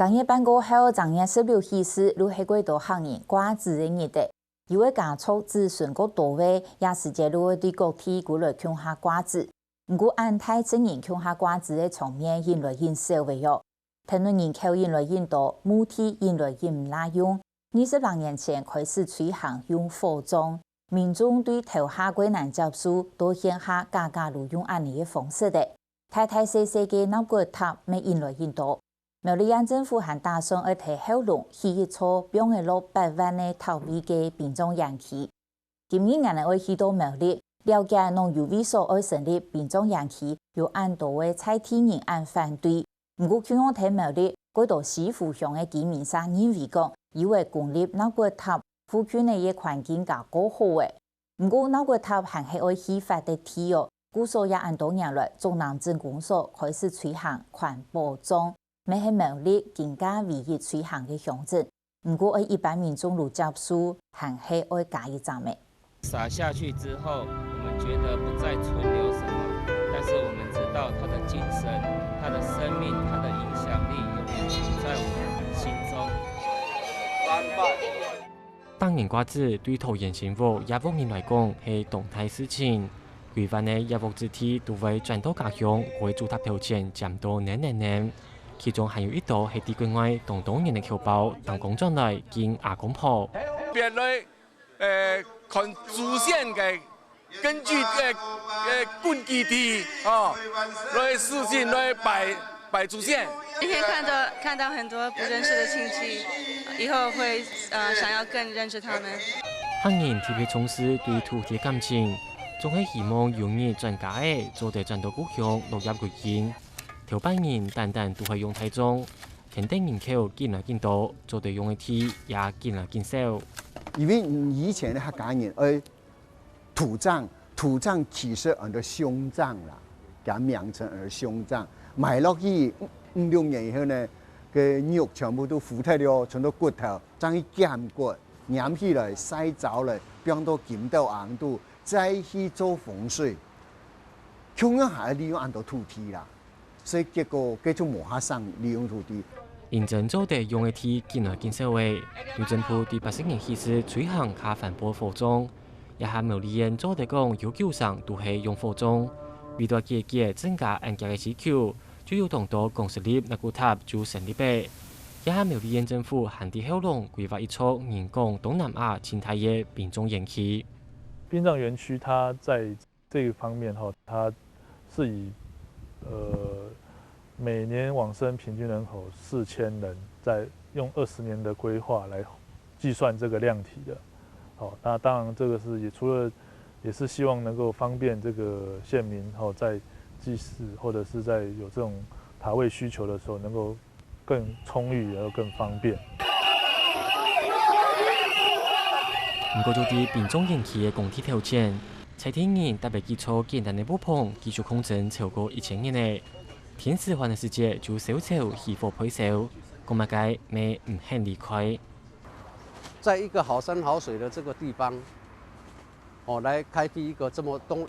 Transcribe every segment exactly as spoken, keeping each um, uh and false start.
正月半過後，正月十六起勢，就係過多客人掛紙个日仔。有个家族子孫較多个，這時節就會對各地過來共下掛紙。毋過恁大陣人共下掛紙个場面，引來引少个喲。 田內人口引來引多，墓地引來引毋罅用。二十零年前開始推行用火葬，民眾對頭下較難接受，到現下家家都用恁呢个方式咧。大大細細个納骨塔乜引來引多。苗栗縣政府還打算愛在後龍起一座放得落百萬个塔位个殯葬園區。 今日𠊎等愛去到苗栗，了解仰有位所愛成立殯葬園區，有恁多个在地人恁反對。毋過共樣在苗栗，較多西湖鄉个居民儕認為講，有个公立納骨塔附近个一環境較過好个。毋過納骨塔還係愛去發个地哦，故所也恁多年來，竹南鎮公所開始推行環保葬，乜係苗栗今下唯一推行个鄉鎮。 毋過愛一般民眾都接受，還係愛加一站仔。撒下去之後，我們覺得不再存留什麼，但是我們知道它的精神、它的生命、它的影響力永遠存在我們心中。百年掛紙對桃園新屋這屋人來講係當大事情。 歸萬个葉屋子弟都會轉到家鄉，會祖塔頭前尖到跈跈跈。其中還有一兜係在國外當多年个僑胞，打工轉來敬阿公婆。別來，呃，看祖先个根據，呃，呃，根據地，哦，來事情來拜拜祖先。今天看到看到很多不认识的亲戚，以后会呃想要更认识他们。客人特別重視對土地个感情， 總係希望有日全家仔做得轉到故鄉落葉歸根。頭擺人單單都係用大葬，現在人口緊來緊多，做得用个地也緊來緊少。因為以前个客家人愛土葬，土葬其實安到兄葬啦，佢名稱安到兄葬，埋落去五六年以後呢，个肉全部都腐忒了，全都骨頭，正去撿骨，拈起來曬燥了，放到金斗甕肚， 再去做風水，共樣還愛利用恁多土地啦，所以結果佢就無法生利用土地。因真做得用个地緊來緊少了，內政部對八十年起始推行較環保火葬，這下苗栗縣做得講有九成都係用火葬，為著解決增加恁遽个需求， 就有當多公設立納骨塔就成立了。這下苗栗縣政府還在後龍規劃一座人講東南亞盡大个殯葬園區。殯葬園區它在這一方面哈，它是以呃每年往生平均人口四千人，在用二十年的規劃來計算這個量體的。好，那當然這個是也除了也是希望能夠方便這個縣民哈，在祭祀或者是在有這種塔位需求的時候，能夠更充裕，也要更方便。毋過就在殯葬園區个工地頭前，在地人搭了幾座簡單个屋棚，繼續抗爭超過一千年了。天時寒个時節就燒柴起火焙燒，講麼个乜毋肯離開。在一個好山好水的這個地方，哦，來開闢一個這麼東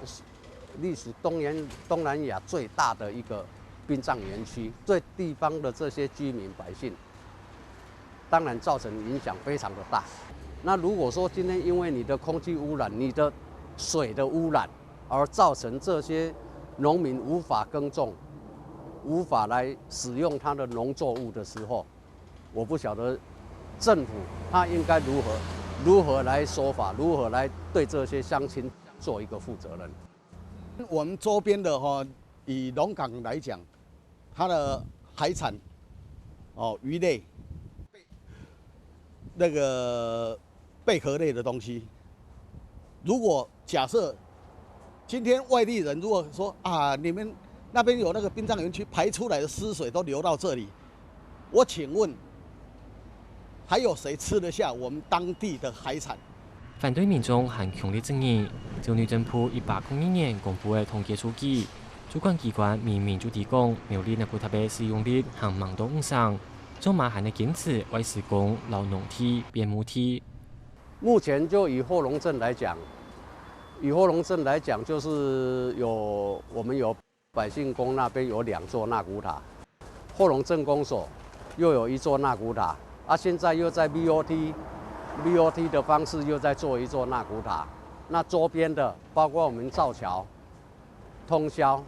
歷史東南東南亞最大的一個殯葬園區，對地方的這些居民百姓，當然造成影響非常的大。那如果說今天因為你的空氣污染、你的水的污染，而造成這些農民無法耕種、無法來使用他的農作物的時候，我不曉得政府他應該如何如何來說法，如何來對這些鄉親做一個負責任。我們周邊的哈，以農港來講，它的海產，哦，魚類，那個貝殼類的東西，如果假設今天外地人如果說啊，你們那邊有那個殯葬園區排出來的屍水都流到這裡，我請問，還有誰吃得下我們當地的海產？ 反對民眾還強烈質疑，照內政部一百空二年公布个統計數據，主管機關明明就知講苗栗納骨塔个使用率還吂到五成，做麼還係堅持愛施工摎農地變墓地。目前就以後龍鎮來講，以後龍鎮來講，就是有我們有百姓宮那邊有兩座納骨塔，後龍鎮公所又有一座纳古塔，啊，现在又在 B O T，B O T 的方式又在做一座纳古塔。那周边的，包括我们造桥、通霄，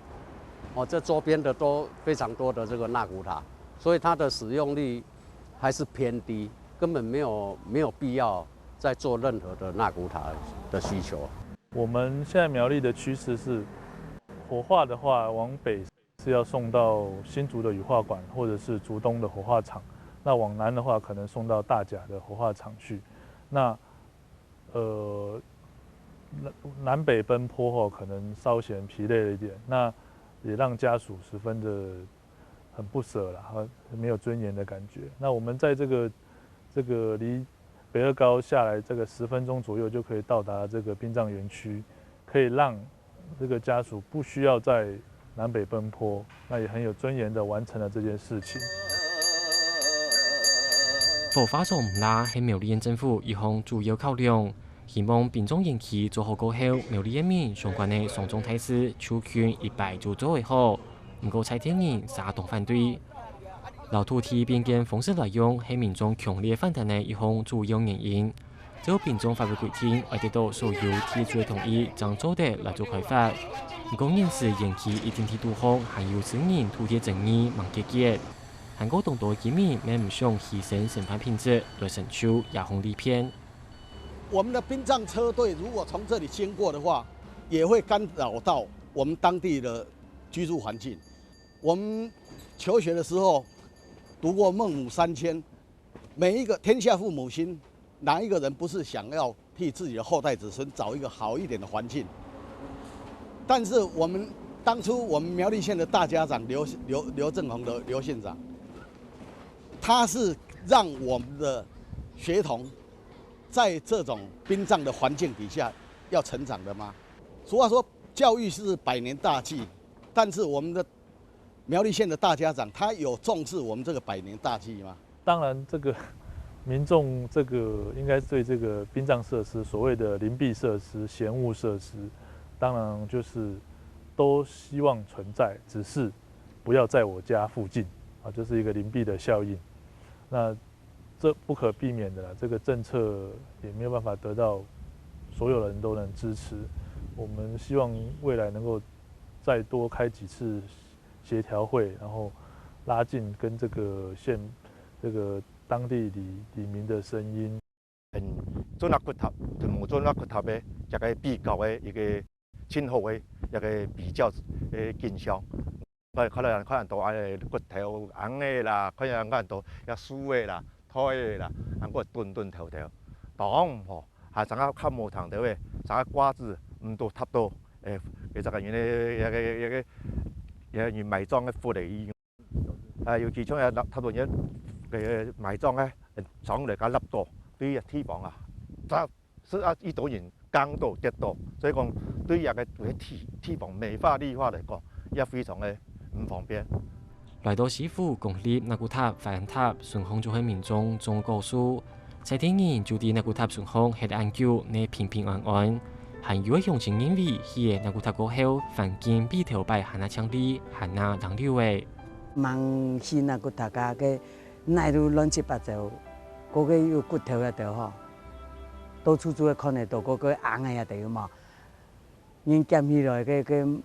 哦，这周边的都非常多的这个纳古塔，所以它的使用率还是偏低，根本没有没有必要再做任何的纳古塔的需求。我们现在苗栗的趋势是，火化的话往北是要送到新竹的羽化馆或者是竹东的火化场，那往南的话可能送到大甲的火化场去。那呃，南南北奔波吼，可能稍显疲累了一点，那也让家属十分的很不舍啦，很没有尊严的感觉。那我们在这个这个离北二高下来这个十分钟左右就可以到达这个殡葬园区，可以让这个家属不需要再南北奔波，那也很有尊严的完成了这件事情。火化所毋罅係苗栗縣政府一項主要考量，希望殯葬園區做好過後，苗栗縣民相關个喪葬大事就近一擺就做會好。毋過在地人相當反對，摎土地變更方式來用係民眾強烈反彈个一項主要原因。 照殯葬法个規定，愛得到所有地主个同意正做得來做開發。毋過現時園區一定地圖項還有私人土地爭議吂解決，還過當多居民乜毋想犧牲生活品質來成就這項利便。我们的殡葬车队如果从这里经过的话，也会干扰到我们当地的居住环境。我们求学的时候读过孟母三迁，每一个天下父母心，哪一个人不是想要替自己的后代子孙找一个好一点的环境？但是我们当初我们苗栗县的大家长刘刘刘正宏的刘县长，他是让我们的学童在这种殡葬的环境底下要成长的吗？俗话说，教育是百年大计，但是我们的苗栗县的大家长，他有重视我们这个百年大计吗？当然，这个民众这个应该对这个殡葬设施，所谓的邻避设施、嫌恶设施，当然就是都希望存在，只是不要在我家附近啊，就是一个邻避的效应。那这不可避免的啦，这个政策也没有办法得到所有人都能支持。我们希望未来能够再多开几次协调会，然后拉近跟这个县这个当地里里民的声音。做納骨塔同無做納骨塔个一个比較个一个真好个一个比较个景象。看看到看到安尼骨頭紅个啦，看到看到遐樹个啦、菜个啦，還過頓頓頭頭，當毋好，還成个較無通頭个，成个瓜子毋到塔到，誒，佢這个人个个个个人埋葬个福利。 啊，尤其像啊，差不多个个埋葬啊，上來个垃圾，對个地方啊，這是啊，一多人扛到跌到，所以講對這个地地方美化綠化來講，也非常个毋方便。來到西湖、公立納骨塔、法恩塔，順項就係民眾種果樹。在地人就在納骨塔順項歇恁久，也平平安安。還有个鄉親認為，起个納骨塔過後，環境比頭擺還較淨俐，還較冷溜个。 吂去納骨塔个，該泥都亂七八糟，該个有骨頭个都吼，到處處个看得到，該个紅个也都有無？人撿起來个个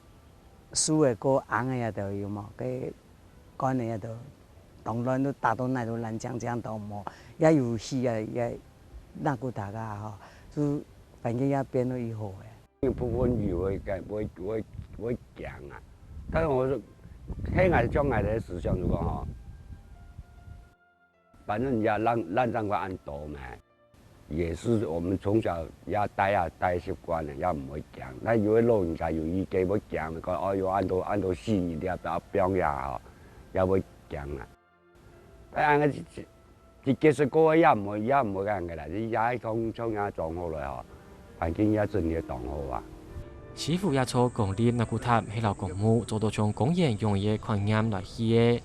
樹个个紅个也都有無？个乾个也都，當亂都打到泥都爛淨淨都無，也有去啊，也納骨塔个吼，就環境也變到以後个。 不分有會驚，會會會驚啊！但是我說，現在將來的思想如果吼，反正也爛爛帳个恁多嘛，也是我們從小也待啊待習慣了，也毋會驚。那有的老人家有一个會驚，講哦，有恁多恁多死人了，不要放呀吼，也會驚啊。但恁个 佢結束過後也毋會也毋會恁个啦，你也係講像也裝好了吼，環境也整理當好啊。西湖這座公立納骨塔係摎公墓做到像公園樣个概念來起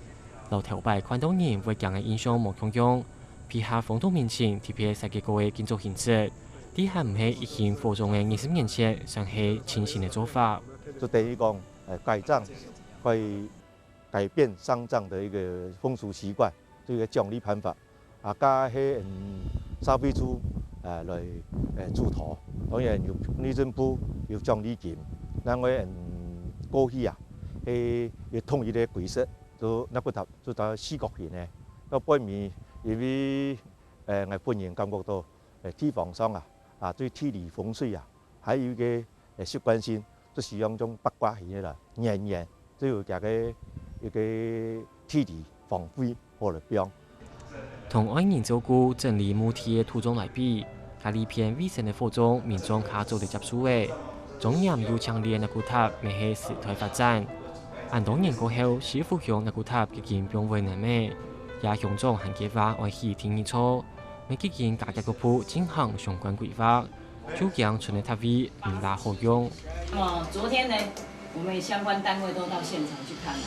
个，摎頭擺看到人會驚个印象無共樣，配合風土民情特別設計過个建築形式，這還毋係一型火葬个二十年前，算係清新个做法。就等於講，呃，改葬可以改變喪葬的一個風俗習慣。對个獎勵辦法，啊，加係，嗯，社會住，呃，來，呃，助投。當然有內政部有獎勵金，另外，嗯，過去啊，係有統一个規則，就Nagutab就到四角形个。到背面，因為，呃，𠊎本人感覺到，呃，地方上啊，啊，對地理風水啊，還有一個，呃，習慣性，就使用種八卦形个啦，圓圓，就有這個一個地理防衛好來放。同外人照顧整理墓地个土葬來比，該這片衛生个火葬民眾較做得接受个。莊嚴又清冽个Nagutab乜係時代發展。恁多年過後，四福鄉Nagutab已經變為難个，也鄉長還計劃愛起第二座，乜已經加價逐步進行相關規劃。 就驚賰个塔位毋罅好用。那麼昨天呢，我們相關單位都到現場去看了，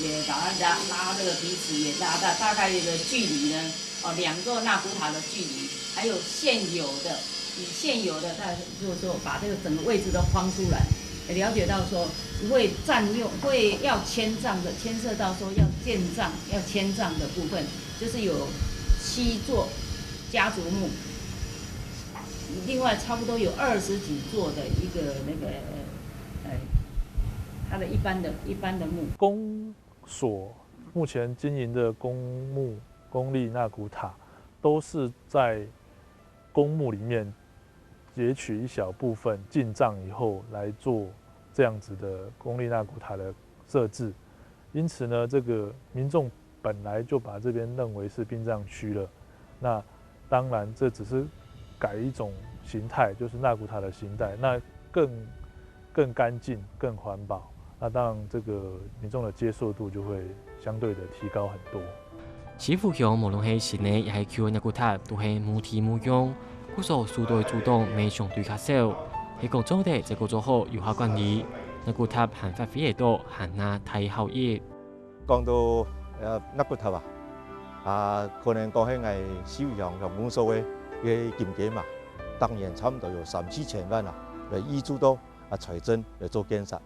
也把它拉，拉這個彼此也拉到大概一個距離呢，哦，兩座納古塔的距離，還有現有的，以現有的，大概就是說把這個整個位置都框出來，也了解到說會佔用，會要遷葬的，牽涉到說要建葬、要遷葬的部分，就是有七座家族墓。 另外差不多有二十幾座的一個那個，呃，它的一般的，一般的墓。公所目前經營的公墓、公立納古塔，都是在公墓裡面截取一小部分進葬以後來做這樣子的公立納古塔的設置。因此呢，這個民眾本來就把這邊認為是殯葬區了，那當然這只是改一種形態，就是納古塔的形態，那更，更乾淨、更環保，那當然這個民眾的接受度就會相對的提高很多。四福鄉無論係新个也係舊个納古塔，都係無地無用，故所受到个阻擋乜相對較少。係講做得再過做好有效管理，納古塔還發揮得到還較大效益。 講到，呃，納骨塔啊，啊，可能講係𠊎四鄉鄉公所个一個金雞嘛，逐年差毋多有三四千萬啊，來挹注到啊財政來做建設。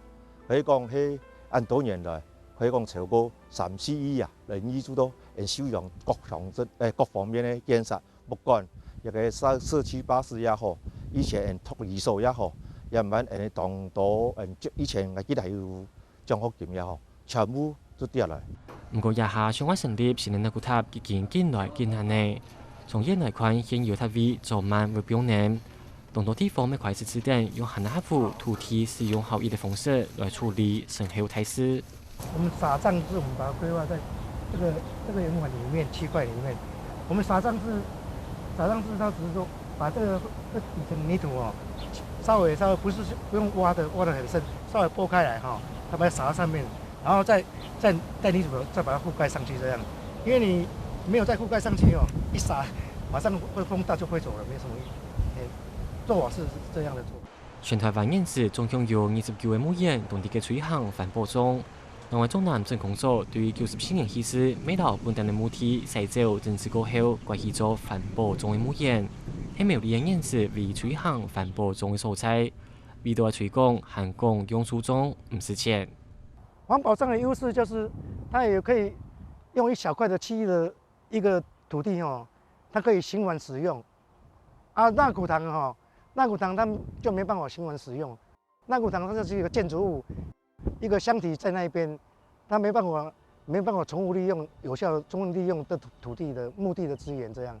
可以講係恁多年來，可以講超過三四億啊，來挹注到𠊎四鄉各鄉鎮，誒，各方面个建設，不管一個社，社區巴士也好，以前𠊎托兒所也好，也毋係𠊎當多，嗯，以前𠊎記得有獎學金也好， 全部都跌來。毋過這下想愛成立新个納骨塔已經緊來緊難呢。長遠來看，現有塔位早慢會變難。當多地方乜開始試等用還較合乎土地使用效益个方式來處理身後大事。我們撒葬是我們把它規劃在這個，這個圓環裡面，區塊裡面。我們撒葬是，撒葬是它只是說把這個，這底層泥土哦，稍微，稍微不是，不用挖的，挖得很深，稍微撥開來哈，它把它撒到上面，然後再，再，再泥土再把它覆蓋上去這樣。因為你沒有再覆蓋上去哦，一撒，馬上會風大就飛走了，沒什麼意義。哎，做法是這樣的做法。全台灣現時總共有二十九個墓園同地个推行環保葬。另外，中南鎮公所對九十四年起始，每到本旦个墓地徙走整治過後，改起做環保葬个墓園，係苗栗縣現時唯一推行環保葬个所在。為著愛推廣，還講用樹葬毋使錢。環保葬的優勢就是，它也可以用一小塊的區域的一個土地哦，它可以循環使用。啊，納骨堂哈，納骨堂它就沒辦法循環使用。納骨堂它就是一個建築物，一個箱體在那邊，它沒辦法，沒辦法重複利用，有效地重複利用這土，土地的，墓地的資源這樣。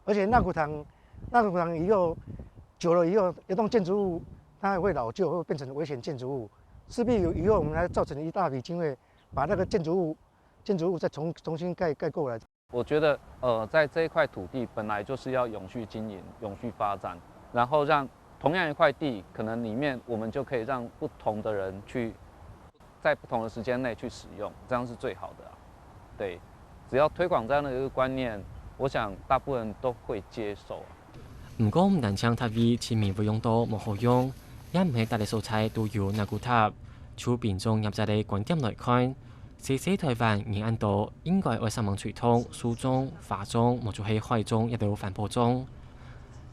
而且納骨堂，納骨堂以後，久了以後，一棟建築物它會老舊，會變成危險建築物，勢必有，以後我們還造成一大筆經費，把那個建築物，建築物再重，重新蓋，蓋過來。 我覺得，呃，在這一塊土地本來就是要永續經營、永續發展，然後讓同樣一塊地，可能裡面我們就可以讓不同的人去，在不同的時間內去使用，這樣是最好的啊。對，只要推廣這樣的一個觀念，我想大部分人都會接受啊。 毋過毋單淨塔位盡尾會用到無好用，也毋係逐個所在都有納骨塔。就殯葬業者个觀點來看，細細台灣人恁多，應該愛煞猛推動樹葬、花葬，無就係海葬這兜環保葬。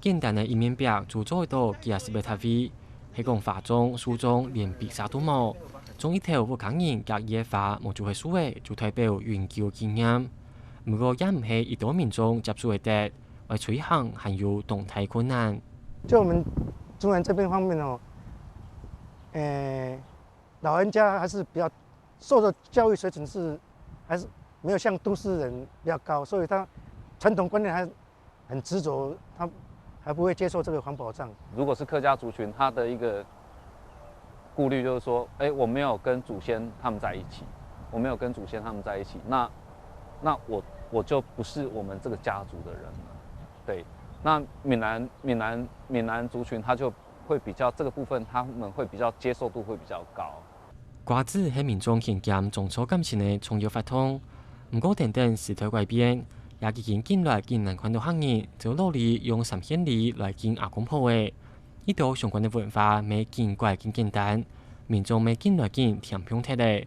簡單个一面壁就做得到幾下十個塔位，係講花葬、樹葬連比煞都無，種一頭屋下人合意个花，無就係樹仔，就代表永久紀念。毋過也毋係一般民眾接受得，愛推行還有當大困難。就我們竹南這邊方面哦，誒，老人家還是比較受的教育水準是還是沒有像都市人比較高，所以他傳統觀念還很執着，他還不會接受這個環保葬。如果是客家族群，他的一个顾虑就是说，哎，我没有跟祖先他们在一起，我没有跟祖先他们在一起，那那我我就不是我们这个家族的人了。对，那闽南闽南闽南族群他就会比较这个部分，他们会比较接受度会比较高。瓜子係民眾勤儉種作感情个重要活動，毋過等等時代改變，也已經近來緊難看到客人就落力用三獻禮來敬阿公婆个。一兜相關个文化乜緊改緊簡單，民眾乜緊來緊添放忒个。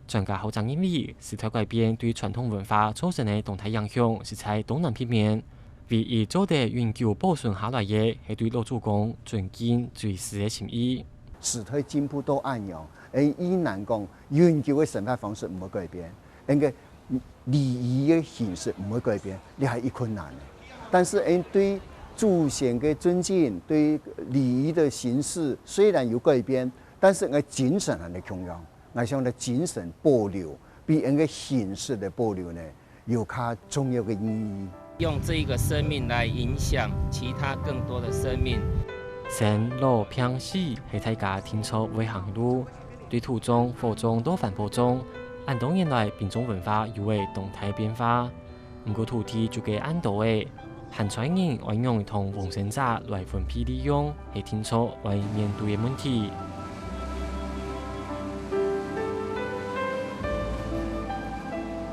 專家學者認為，時代改變對傳統文化造成个當大影響，實在當難避免。唯一做得永久保存下來个，係對老祖公尊敬追思个心意。時代進步到恁樣，誒，以南講永久个生活方式毋會改變，應該禮儀个形式毋會改變，這係一困難个。但是，誒，對祖先个尊敬，對禮儀个形式雖然有改變，但是𠊎精神還係共樣。𠊎想个精神保留，比𠊎个形式个保留呢，有較重要个意義。用這一個生命來影響其他更多的生命。生老病死係大家定著會行路，對土葬、火葬到環保葬，恁多年來殯葬文化有會當大變化。毋過土地就該恁多个，還在人愛仰同往生者來分配利用，係定著愛面對个問題。